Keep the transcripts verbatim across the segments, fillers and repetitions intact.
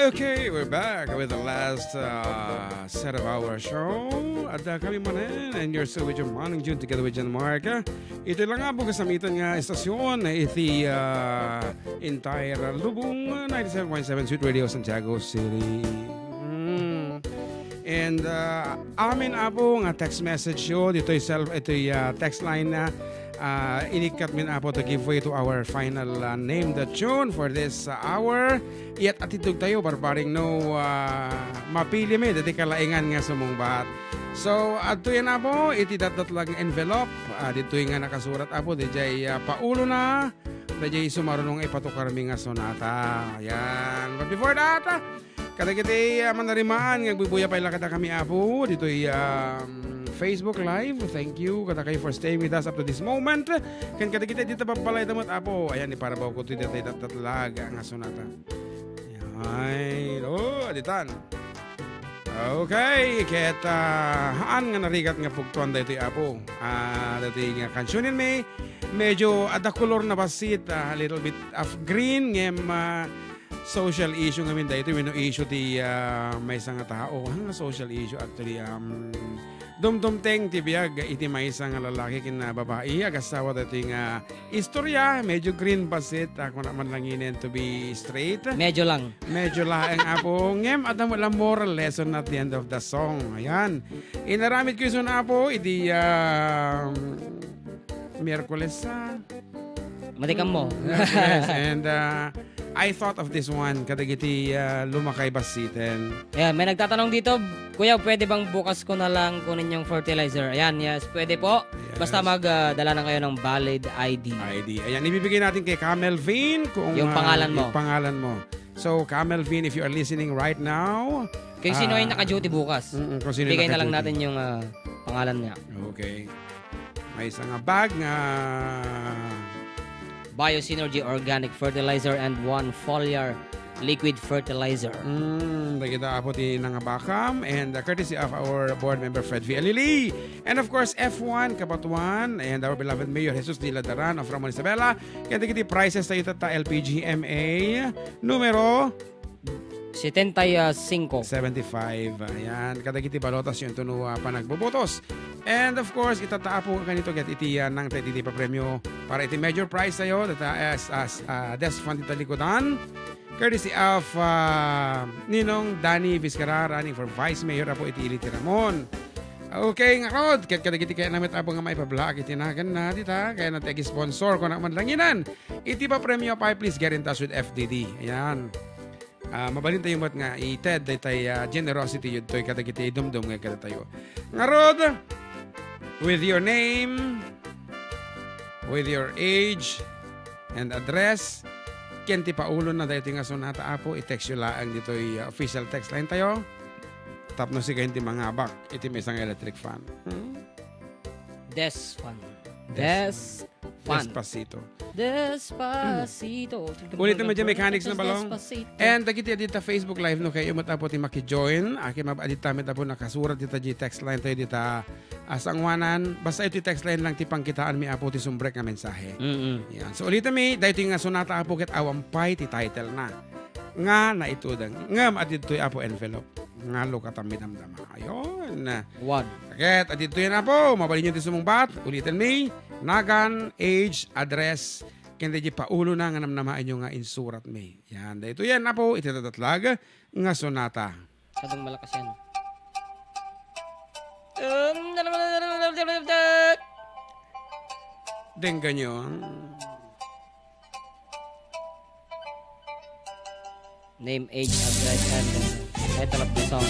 Okay, we're back with the last uh, set of our show. At uh, kami manen, and you're still with your Manong June together with John Mark. Ito lang nga bukas sa mitan nga estasyon, iti uh, entire lubong, uh, ninety-seven point seven Sweet Radio Santiago City. Mm. And uh, amin apo nga text message yo, dito'y self, ito'y uh, text line na uh, inikkat min apo to give way to our final uh, name the tune for this uh, hour. Iyat atidog tayo, barbaring no uh, mapili mi, dati kalaingan nga sumungbat. So, adto yan apo, iti datdatlag nga envelope, uh, dito'y nga nakasurat apo, dijay uh, paulo na, dijay sumaruno nga ipatukar mi nga sonata. Yan. But before that, uh, kadagiti uh, manarimaan nga agbubuya pay la kadakami apo, dito'y um, Facebook Live. Thank you, kadakayo for staying with us up to this moment. Ken kadagiti dita babbalay damot apo. Ayan, iparabaw ko to dito'y datdatlag nga sonata. Ay, oh, aditan. Okay, ket ah, haan nga narigat nga pugtoan daytoy apo. Ah, daytoy nga kansionen mi, medyo adda kolor na bassit, ah, a little bit of green, ngem ah, social issue ngamin daytoy, wenno issue ti ah, maysa nga tao. Haan nga social issue actually, um, dumdumteng ti biag iti maysa nga lalaki ken babai, agassawa daytoy nga istorya, medyo green bassit, ah, kuna man langinen to be straight. Medyo lang. Medyo laeng, apo. Ngem, adda mo lang moral lesson at the end of the song. Ayan. Inaramid ko isun, apo, idi, um, Miyerkules, ah. Mati ka mo. Miyerkules. And, uh, I thought of this one, kadagiti uh, lumakay bassiten. Yeah, may nagtatanong dito, Kuya, pwede bang bukas ko na lang kunin yung fertilizer? Ayan, yes, pwede po. Yes. Basta mag, ah, dala lang kayo ng valid I D. I D. Ayan, ibibigay natin kay Camel Vin kung Yung ah, pangalan mo. yung pangalan mo. So, Camel Vin, if you are listening right now, Kung sino ah, yung naka-duty bukas. Mm, kung sino Bigay na lang naka-duty. natin yung ah, pangalan niya. Okay. May isa nga bag nga Biosynergy Organic Fertilizer and one foliar liquid fertilizer. Mm, dagita apo ti nangabakam, and uh, courtesy of our board member Fred V. Alili, and of course F one Kabatuan, and our beloved Mayor Jesus Dila Daran of Ramon Isabela. Kaya dagiti prizes tayo tata L P G M A numero Setenta y cinco. Seventy-five. Ayan, kadagiti balotas yung tuno uh, panagbubutos. And of course, itata apo kanito ket iti uh, nang iti papremyo para iti major prize tayo, data as, as uh, desk fund ita likudan. Courtesy of uh, Ninong Danny Vizcarra, running for Vice Mayor apo iti Ili ti Ramon. Okay, nga rod, ket kadagiti kaya namit apo nga maipablaak iti nagan na dita, kaya na tag-sponsor ko na man langinan. Iti papremyo pa, please get in touch with F D D. Ayan. Ah, mabalin tayo met nga ited daytay ah, generosity yudtoy kadagiti dumdum nga kadatayo. Ngarud, with your name, with your age, and address, ken ti paulona daytoy nga sonata, Apo, i-text yo laeng ditoy ah, official text line tayo. Tapno sigayon ti mangabak iti maysa nga electric fan. Hmm? Des fan. Des Des fan. Despacito. Despacito. Ulitin mo dyan, mechanics na balong. Despacito. And dagiti adita Facebook Live no kay umot apo ti maki-join. Aki mab adita met apo nakasurat dita di text line tayo dita asangwanan. Basta iti text line lang ti pangkitaan mi apo ti sumbrek nga mensahe. Mm-mm. Yan. So ulitin mi, daytoy nga sonata apo ket awan pay ti title na. Nga naitudang. Ngem aditoy apo envelope. Nga lukatan mi damdama. Ayun. One. Ket aditoy apo, mabalin nyo ti sumungbat. Ulitin mi. Nagan, age, address, ken daydi paulona nga namnamaenyo nga insuratmi. Yan, daytoy yan, Apo, iti tatatlag nga sonata. Kadang malakas yan. Dengganyo. Name, age, address, and title of the song.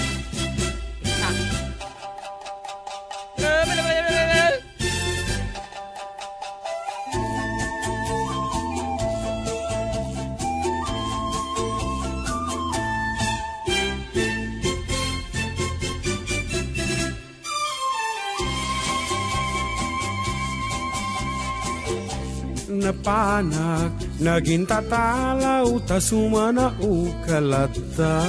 Napanak, nagintatalaw, ta sumanaok ka latta.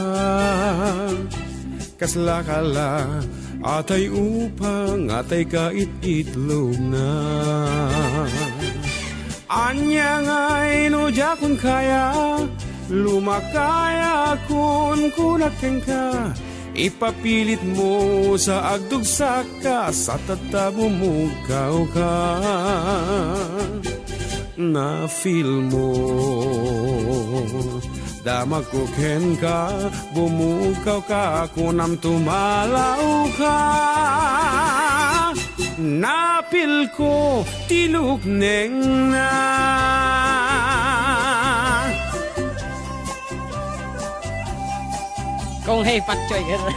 Kasla kala, atay upang, atay ka it-itlog na. Anya ngay no diakon kaya, Lumakayakon, kunak kenka, ipapilitmo sa agdugsakka, sa tatta bumugkawka. Na-feel mo, damagko kenka, bumugkawka, kunam tumalawka. Napilko ti luknengna. Kung hey, patchoy, ganun.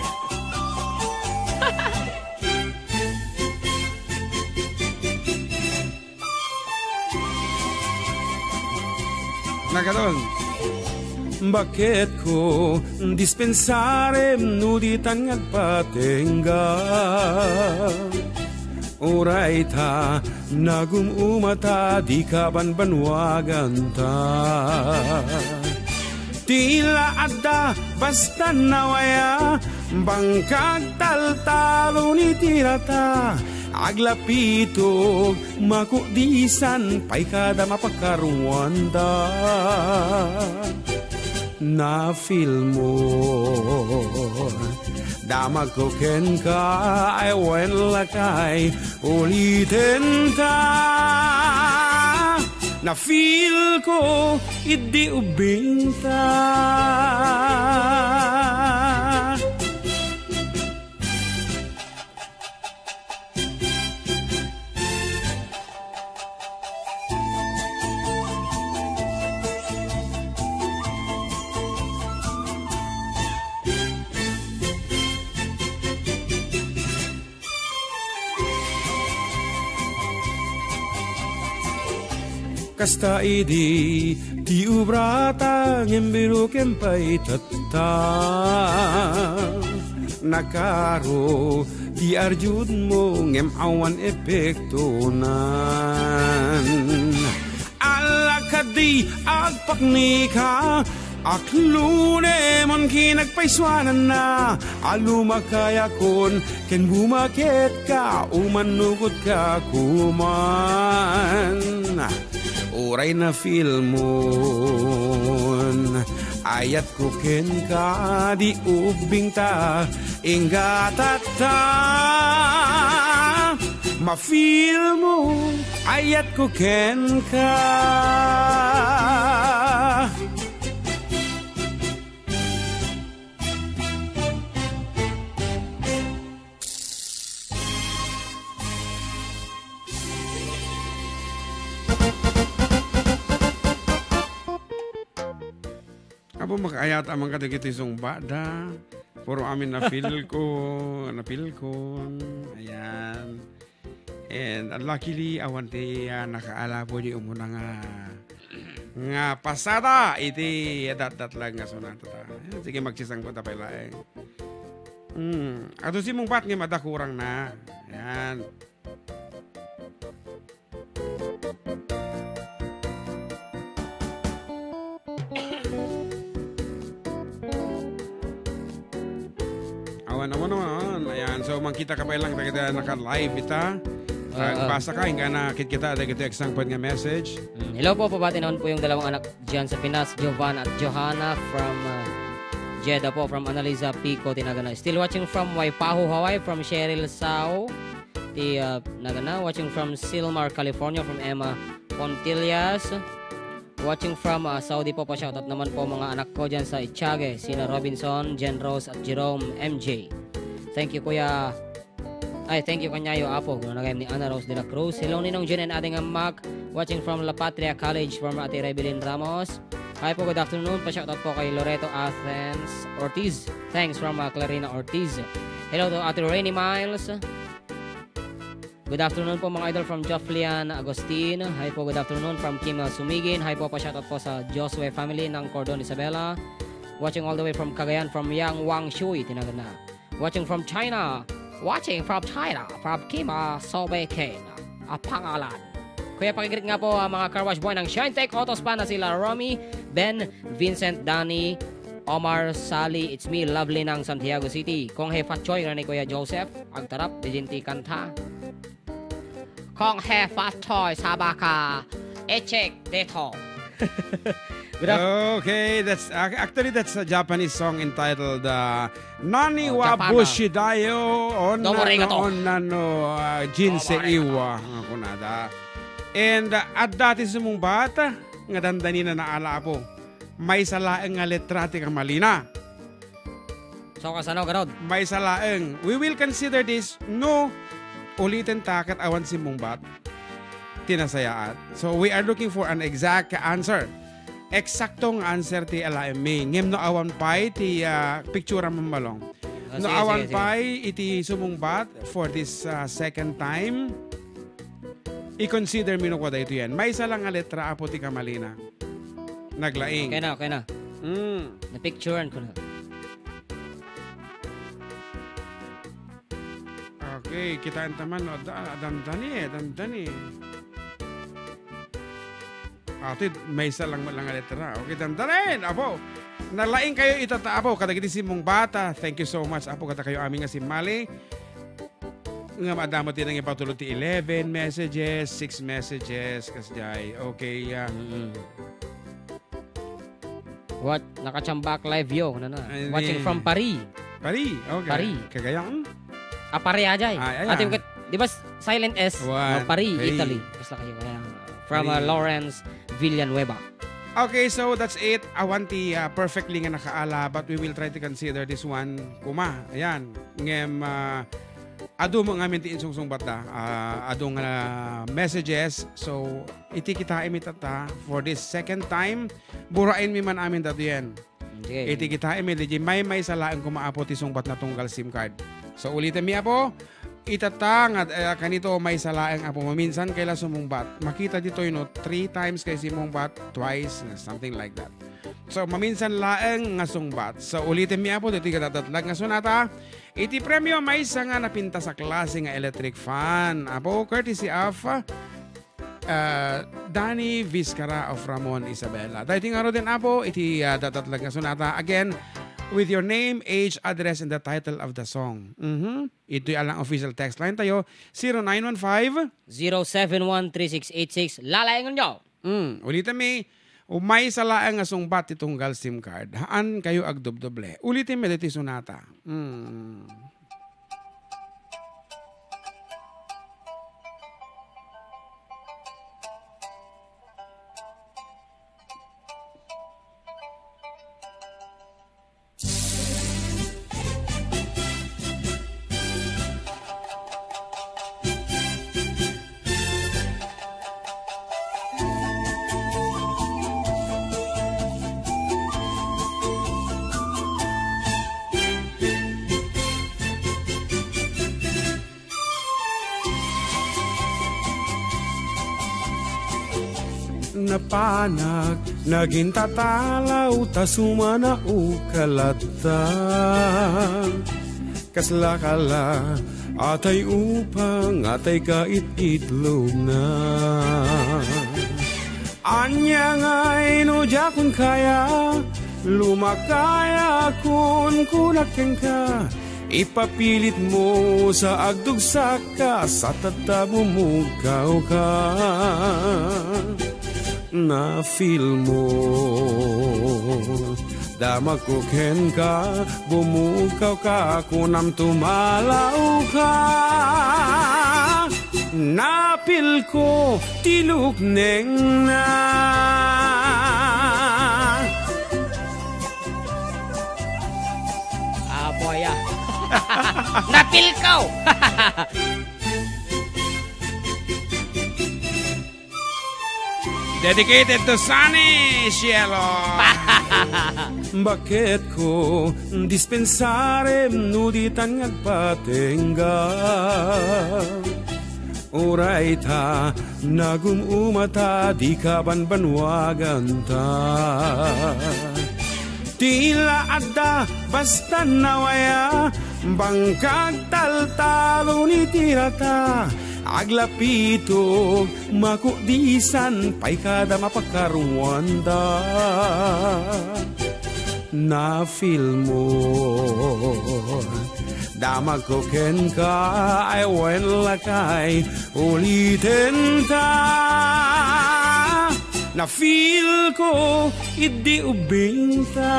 Nagadon. Baketko, dispensarem no ditan nga agpatengga. Uray ta nagum-umata, dika banbanwaganta. Ti la adda basta nawaya, bangkag taltalon iti rata, aglapitog makudisan pay kada mapakaruanda. Na-feel mo, damagko kenka, ay wen lakay, ulitenta. Na-feel ko idi ubbingta. Kasta idi ti obrata, ngem birokem pay tatta. Nakaro ti arjudmo, ngem awan epektonan. Alla kadi agpaknika, aklunemon kinagpaysuananna, a lumakayakon ken bumaketka, umanugotka kuman. Uray na-feel mon, ayatko kenka, di ubbingta, ingga tatta. Ma-feel mo, ayatko kenka. Apo, makaayat amang kadagiti sungbat da. Puro amin na-feel ko, na-feel ko. Ayan. And, uh, luckily, awan ti, uh, nakaalapo di umuna nga, nga pasada iti datdatlag nga sonata ta. Ayan, sige, magsisangko ta pay laeng. Hmm. Ato si mungbat nga madakurang na. Ayan. Awan, awan, awan, awan. Ayan, so, mangkita ka pa lang, taga naka-live ita. Ah, ah. Basa ka, ingka na kit kita, ada kita example nga message. Mm, hello po, pabati naman po yung dalawang anak dyan sa Pinas, Jovan at Johanna from, ah, Jeddah po, from Annalisa Pico, Tinagana. Still watching from Waipahu, Hawaii, from Cheryl Sao. Ti, ah, nagana, watching from Silmar, California, from Emma Pontillas. Watching from, ah, Saudi po, pa-shoutout naman po mga anak ko dyan sa Itiague, sina Robinson, Jen Rose, at Jerome M J. Thank you, Kuya. Ay, thank you, Kanyayo Apo. Guna na kayo ni Ana Rose de la Cruz. Hello, Ninong Jen and Ading Mac. Watching from La Patria College, from Ate Rebelin Ramos. Hi po, good afternoon. Pa-shoutout po kay Loreto Athens Ortiz. Thanks from, ah, Clarina Ortiz. Hello to Ate Rainy Miles. Good afternoon po, mga idol, from Joflian Agustin. Hi po, good afternoon from Kim, uh, Sumigin. Hi po, pa-shoutout po sa Josue family ng Cordon Isabela. Watching all the way from Cagayan, from Yang Wang Shui, Tinagana. Watching from China. Watching from China, from Kim, uh, Sobe Ken, a pangalan. Kuya, pakigreet nga po, uh, mga car wash boy ng Shine Tech Autos pa na sila Romy, Ben, Vincent, Danny, Omar, Sally, it's me, Lovely ng Santiago City. Kung he Fatchoy, ni Kuya Joseph, agtarap, dijin ti kanta. Kung he Fatchoy, sabaka, echek, deto. Good af- Okay, that's ac-, actually that's a Japanese song entitled, uh, Nani Oh, wa Japana. Bushidayo o Domo arigato. Nano, o Nano, uh, Jinsei Domo arigato. Wa, nga kunada. And, uh, adda ti sumungbat nga dandanina naala, Apo. Maysa laeng nga letra ti kamalina. So, kasano, garud? Maysa laeng. We will consider this no uliten ta ket awan simmungbat ti nasayaat. So, we are looking for an exact answer. Eksakto nga answer ti alaem mi. Ngem no awan pay ti, ah, picture a mammalong. Ah, No sige, awan sige, sige. pay iti sumungbat for this, ah, second time, i-consider mi no kua daytoy yan. Maysa lang nga letra, Apo, ti kamalina. Naglaing. Okay na, okay na. Mm. Napicturean ko na. Okay, kitaan ta man, no? Da-, dandani, eh, dandani. Ati, maysa lang, lang nga letra. Okay, dandanin, Apo. Nalaing kayo itata, Apo, kadagiti simmungbat. Thank you so much, Apo, kadakayo amin nga simmali. Nga madamo ti nangipatulod ti eleven messages, six messages, kasjay. Okay, ah. Mm-mm. What? Nakachambak live yo, ano na? Ay, Watching di. from Paris. Paris, okay. Paris. Kagayang? Ah, Paris ajay. Ay, ay, Ate, ah. Di ba s-, silent S? One, No, Paris, Paris. Italy. Basta kayo, kaya, from, uh, Paris. Lawrence Villanueva. Okay, so that's it. Awan ti, ah, perfectly nga nakaala, but we will try to consider this one. Kuma, ayan. Ngem, ah, adu mo ngamin ti insungsungbat da. Ah, adu nga messages. So, iti kitaem itata for this second time. Buraen mi man amin datoyen. Sige. Iti kitaem, iti di maymaysa laeng kuma, Apo, ti sungbat na tunggal SIM card. So, uliten mi, Apo, itata nga, eh, kanito maysa laeng, Apo, maminsan kay la sumungbat. Makita ditoy, no, three times kay simungbat, twice, something like that. So, maminsan laeng nga sungbat. So, uliten mi, Apo, ditoy kadadatlag nga sunata. Iti premio, maysa nga napintas a klase nga electric fan. Apo, courtesy of, ah, Danny Vizcara of Ramon, Isabela. Daytoy ngaruden, Apo, iti, ah, dadatlag nga sunata. Again, with your name, age, address, and the title of the song. Mhm. Itoy alang official text line tayo, zero nine one five. Zero seven one three six eight six. Lalaengen yo. Mm, uliten mi, maysa laeng nga sungbat ti tunggal SIM card. Haan kayo agdubdoble. Uliten mi daytoy sunata. Mm. Napanak, nagintatalaw, ta sumanaok a latta. Kasla kala, atay upang, atay kaitlogna. Ania ngay no diakon kaya, lumakayakon kunak kenka, ipapilit mo sa agdugsak ka sa tatta bumugkaw ka. Na-feel mo, damagko kenka, bumugkaw ka, kunam tumalaw ka. Napil ko ti luknengna. Ah, boy, ah. Napil ko! Dedicated to Sunny Cielo. Baketko, dispensarem no ditan nga agpatengga. Uray ta nagum-umata, dika banbanwaganta. Ti la adda basta nawaya, bangkag taltalon iti rata, aglapitok, makudisan pay kada mapakaruanda. Na-feel mo, damagko kenka, ay wen lakay, uliten ta. Na-feel ko idi ubbingta.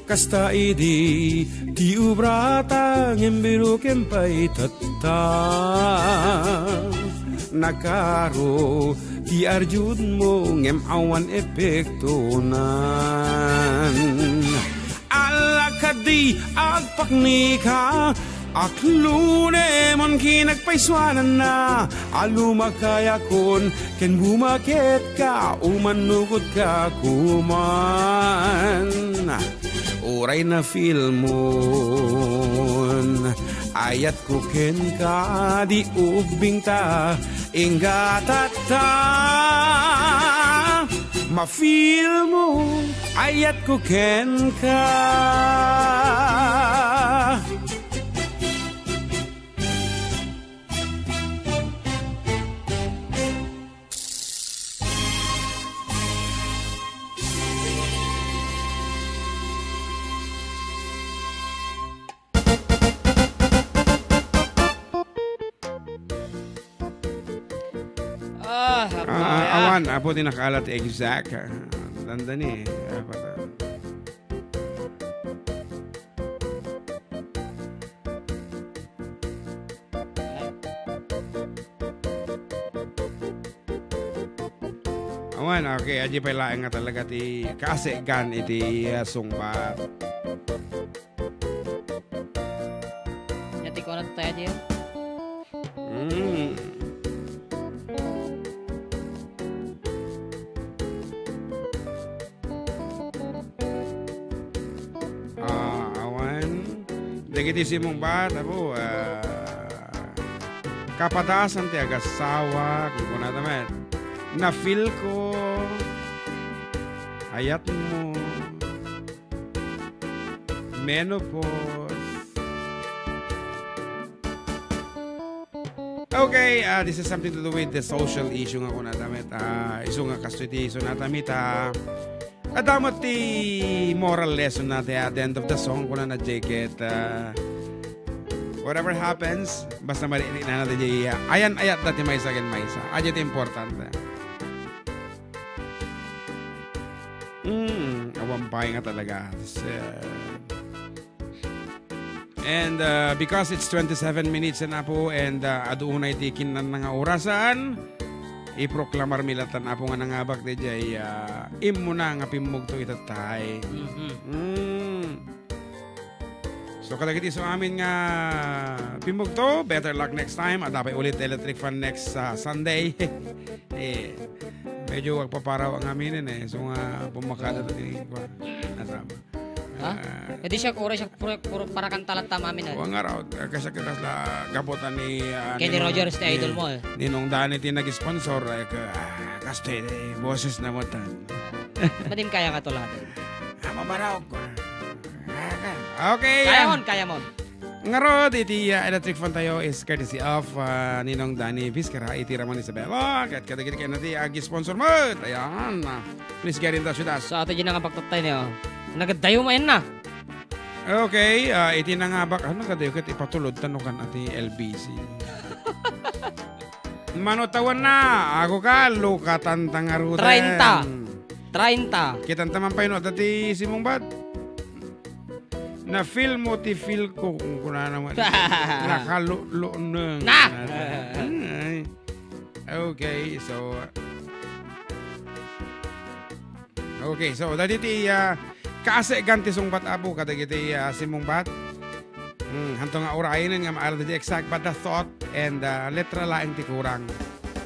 Kasta idi ti obrata, ngem biroken pay tatta. Nakaro ti arjudmo, ngem awan epektonan. Alla kadi agpaknika, aklunemon kinagpaysuananna, a lumakayakon ken bumaketka, umanukotka koman. Uray na-feel mon ayatko kenka, di ubbingta, ingga tatta. Ma-feel mo ayatko kenka. Ah, ah, awan, apo ti nakaala ti exact, ah, dandani, ah, pata. Awan, okay, adi pay laeng nga talaga ti kaasigan iti, ah, sungbat. Nya ti kunat tayo, adi. Mm. Ah, awan. Dagiti simmungbat, apo, ah, kapadasan ti agassawa, kunkunada met. Na-feel ko, ayatmo, menopause. Okay, ah, this is something to do with the social issue nga kunada met, ah, isu nga kastoy ti isunata met, ah, adda met ti moral lesson na ti at the end of the song, kunana, Jeket, ah, whatever happens, basta mari-, rinana ti, ah, ayan-ayat da ti maysa ken maysa. Adi ti importante. Mm, awan pay nga talaga. So, And, uh, because it's twenty-seven minutes na, apo, and, uh, adu unay ti kinnanna nga orasan, iproklamarmi laeng, apo, nga nangabak daydiay, uh, immuna nga pimmugto itattay. Mhm. Mm. So, kadagiti isu amin nga pimmugto, better luck next time. Adda pay ulit Electric Fan next, uh, Sunday. Eh, medyo agpaparaw ang aminen, eh. So nga, pumakada ti, kuwan, nasama. Ha? Ah. E di siya, oras siya, puro, puro parakanta latta amin, ah. Wa nga raw, eh, kasi kita la gaputan ni, ah, Kenny Ninong, Rogers, ti ni, idol mo, eh. Ninong Danny ti nag-sponsor, eh, ka, ah, kastoy, eh, boses na mo tan. Ba't di kaya nga to lahat, eh? Ah, mabaraw ko. Ah, ka-, okay, kaya ah. Mon, kaya mon. Ngarud, iti, ah, Electric Fan tayo is courtesy of, ah, Ninong Danny Vizcarra, iti Ramon Isabela. Ket kadagiti ken ti agi-sponsor mo. Ayan, ah, please get in touch with us. So, ato dyan nga pagtattay niyo. Nagadayo mo, ayan na. Okay, ah, iti nangabak, ano, nagadayo ket ipatulod tano kan ati L B C. Mano tawen na, ako ka, lukatan ta ngaruden. Treinta. Treinta. Kitanta man pay no, adda ti simungbat. Na-feel mo ti feel ko, kung kuna naman. Nakalulo-, nang-, Na! Ay. Okay, so, okay, so, dagiti, ah, kaasigan ti sungbat, apo, kadagiti, ah, simungbat. Hmm, hanto nga uraynen nga maala di exact, but the thought and, ah, letra laeng ti kurang.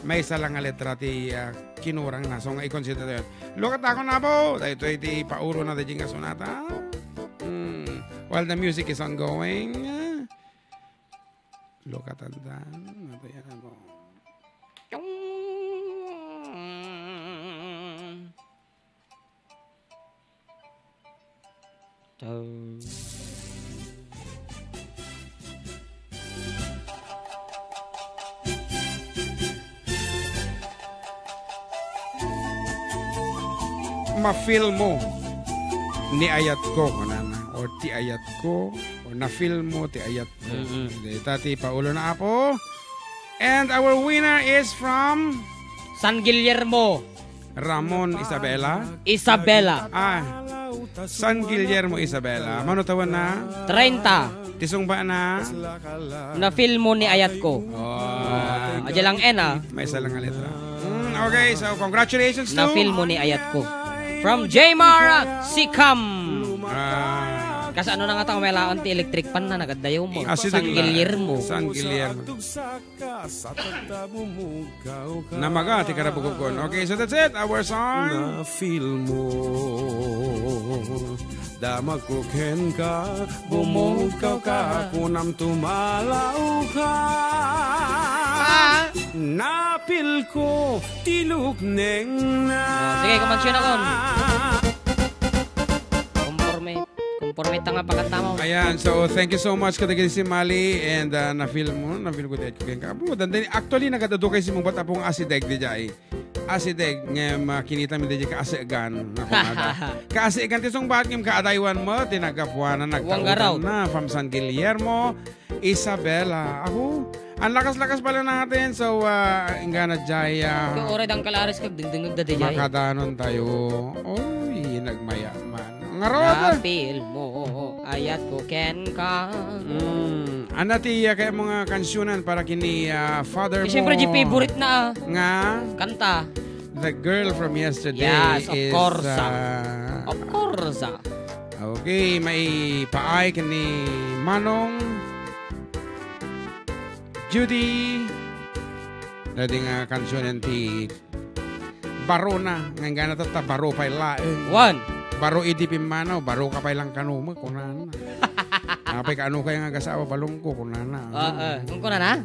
Maysa lang nga letra ti, ah, kinurang na. So, nga i-consider tayo. Look at ako na po. Daytoy ti pauro na daydi nga sonata. Hmm. While the music is ongoing, ah, look at that. Ano yan ako? Chau. Mafeel mo ni ayatko, kunana, or ti ayatko, or na-feel mo ti ayatko. Mm-mm. Dayta ti paulona, Apo. And our winner is from San Guillermo. Ramon Isabela. Isabela. Ah, San Guillermo Isabela. Mano tawenna? Treinta. Ti sungbana? Na-feel mo ni ayatko. Oh. Ah, adya lang N, ah. Maysa lang nga letra. Mm, okay, so congratulations to Na-feel mo ni ayatko. From Jmar Sikam. Ah. Kasano na nga ta, umelaon ti electric fan na nagaddayo mo. Ah, si San Ding-, Guillermo. San Guillermo. Namaga ti karabugogon. Okay, so that's it. Our song. Na-feel mo. Damagko kenka, bumugkaw ka, kunam tumalaw ka. Ah. Na-feel ko ti lukneng na. Ah, sige, kumansiyon akon. Konforme, konforme ta nga pakanta mo. Ayan, so thank you so much kadagiti simmali and, ah, na-feel mo, na-feel ko ti ayatko kenka. Apo, dandani, actually, nagad-adu kay simmungbat, Apo, nga asideg diay. Asideg, ngem, ah, kinita mi diay kaasegan. Ako nga da. Kaasegan ti sungbat, ngem kaadaywan mo, ti naggapuanan, Wangaraw. Nagtaudan na, from San Guillermo, Isabela. Apo, ang lakas-lakas pala natin. So, ah, inggana diay, ah, Kung oray dang kalaris kag dingdingag da diay. Makadanon tayo. Oy, nagmayaman. Ngarod. Na-feel mo, ayatko kenka. Mm. Anna ti, ah, kaya mga kansyunan para kini, ah, father Eh, mo? Siyempre, di favorite na, ah. Nga? Kanta. The girl from yesterday Yes, of is, course, ah. ah, Of course, ah. Okay, maipaay ken ni Manong Judy. Dati nga kansyunan ti Barona, nga inggana tatta, baro pay laeng. One. Baro idi pimmanaw, baro ka pay lang kano mo, kunana. Apay kaano kay nga agasawa, balong ko, kunana. Ah, ah. Kung kunana?